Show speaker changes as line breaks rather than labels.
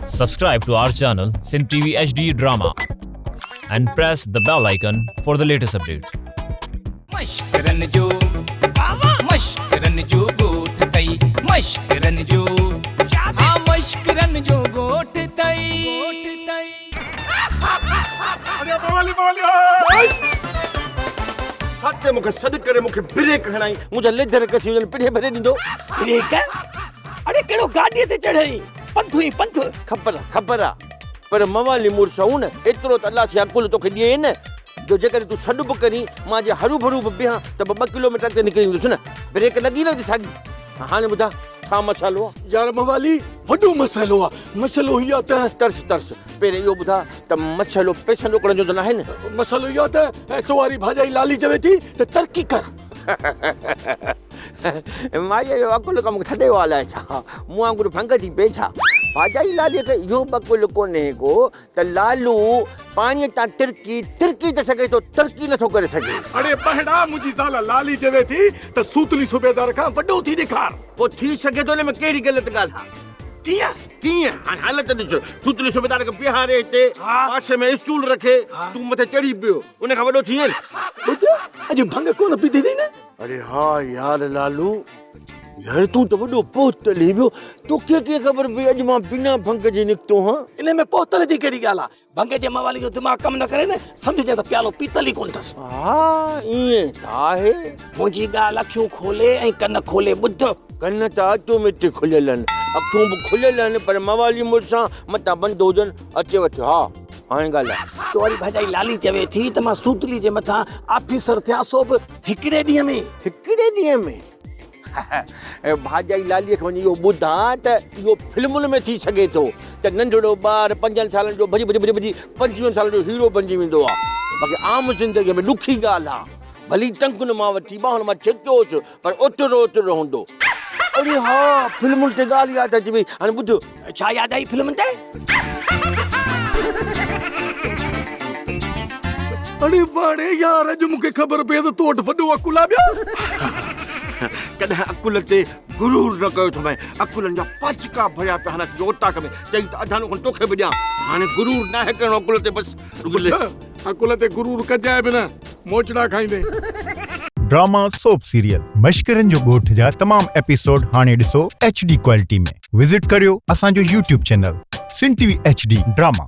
Subscribe to our channel Sindh TV HD Drama and press the bell icon for the latest updates.
مشڪرن جو مشڪرن جو ڳوٺ تئي مشڪرن جو ها مشڪرن جو ڳوٺ تئي.
اڙي موالي موالي هاء.
ساٿي مونکي سڏ ڪري مونکي بريڪ هڻائي منهنجا ليڌر ڪسي وڃن پڙهي ڀري ڏيندو.
بريڪ؟ اڙي ڪهڙو گاڏيء تي چڙهئين پنڌ ئي پنڌ.
خبر آ خبر آ پر موالي مڙس آهون نه ايترو ته الله سائين عقل توکي ڏئي نه جو جيڪڏهن تون سڏ به ڪرين مان جي هروڀرو به بيهان ته به ٻه ڪلوميٽر اڳتي نڪري ايندس نه بريڪ لڳي نه ساڳي هاڻي ٻڌا ڇا مسئلو آ؟
يار موالي وڏو مسئلو آ مسئلو هي آ ته.
ترس ترس پهرين اهو ٻڌا ته مسئلو پئسن روڪڙن جو ته ناهي نه؟
مسئلو اهو آ ته تو واري ڀاڄائي لالي چوي ٿي ته ترقي ڪر.
مائيء جو عقل ڪم ڇڏي ويو الائي ڇا؟ مون وانگر ڀنگ ٿي پئي ڇا؟ ڀاڄائي لاليء کي اهو به عقل ڪونهي ڪو ته لالو پاڻيء تان ترڪي ترڪي ته سگهي ٿو ترڪي نٿو ڪري سگهي.
اڙي ٻهڙا منهنجي زال لالي چوي ٿي ته سوتلي صوبيدار کان وڏو ٿي ڏيکار.
پوء ٿي سگهي ٿو ان ۾ ڪهڙي غلط ڳالهه آ؟
ڪيئن؟
ڪيئن؟ هاڻي حالت ڏس، سوتلي صوبيدار کي بيهاري هتي پاسي ۾ اسٽول رکي تون مٿي چڙهي پيو ان کان وڏو ٿئين؟
ٻڌ اڄ ڀنگ ڪونه پيتي اٿئي نه؟
اڙي ها يار لالو يار تون ته وڏو پهتل هين ويو توکي ڪيئن خبر پئي اڄ مان بنا ڀنگ جي نڪتو هان.
انهي ۾ پهتل جي ڪهڙي ڳالهه آ ڀنگ جي موالي جو دماغ ڪم نه ڪري نه سمجهجانء ته پيالو پيتل ئي ڪونه اٿس.
ها ائين ته آهي.
منهنجي ڳالهه اکيون کولي ۽ ڪن کولي ٻڌ.
ڪن ته آٽوميٽڪ کليل آهن اکيون به کليل آهن پر موالي مڙس آن متان بند هجن اچي وٺ ها. هاڻي ڳالهاء.
تو واري ڀاڄائي لالي چوي ٿي ته مان سوتلي جي مٿان آفيسر ٿيان سو به هڪڙي ڏينهن ۾.
هڪڙي ڏينهن ۾؟ ڀاڄائي لاليء کي وڃي اهو ٻڌاء ته اهو فلمن ۾ ٿي سگهي ٿو ته ننڍڙو ٻار پنجن سالن جو ڀڄي ڀڄي ڀڄي ڀڄي پنجويهن سالن جو هيرو بنجي ويندو آهي. باقي عام زندگيء ۾ ڏکي ڳالهه آهي. ڀلي ٽنگن مان وٺي ٻانهن مان ڇڪيوس پر اوترو اوترو هوندو. اڙي ها فلمن تي ڳالهه ياد اچي وئي هاڻي ٻڌ.
ڇا ياد آئي فلمن تي؟
اڙي واڙي يار اڄ مون کي خبر پئي ته تو وٽ وڏو عقل آ ٻيو.
ڪڏهن عقل تي غرور نه ڪيو اٿم عقلن جا پاچڪا ڀريا پيا آهن اسان جي اوطاق ۾ چئي ته اڌانو کن توکي به ڏيان هاڻي غرور ناهي ڪرڻو عقل تي بس رڳو
ٻڌ عقل تي غرور ڪجانء به نه موچڙا کائيندين.
ڊراما سوپ سيريل مشڪرن جو ڳوٺ جا تمام ايپيسوڊ هاڻي ڏسو ايڇ ڊي ڪوالٽي ۾ وزٽ ڪريو اسان جو YouTube channel Sindh T V H D drama.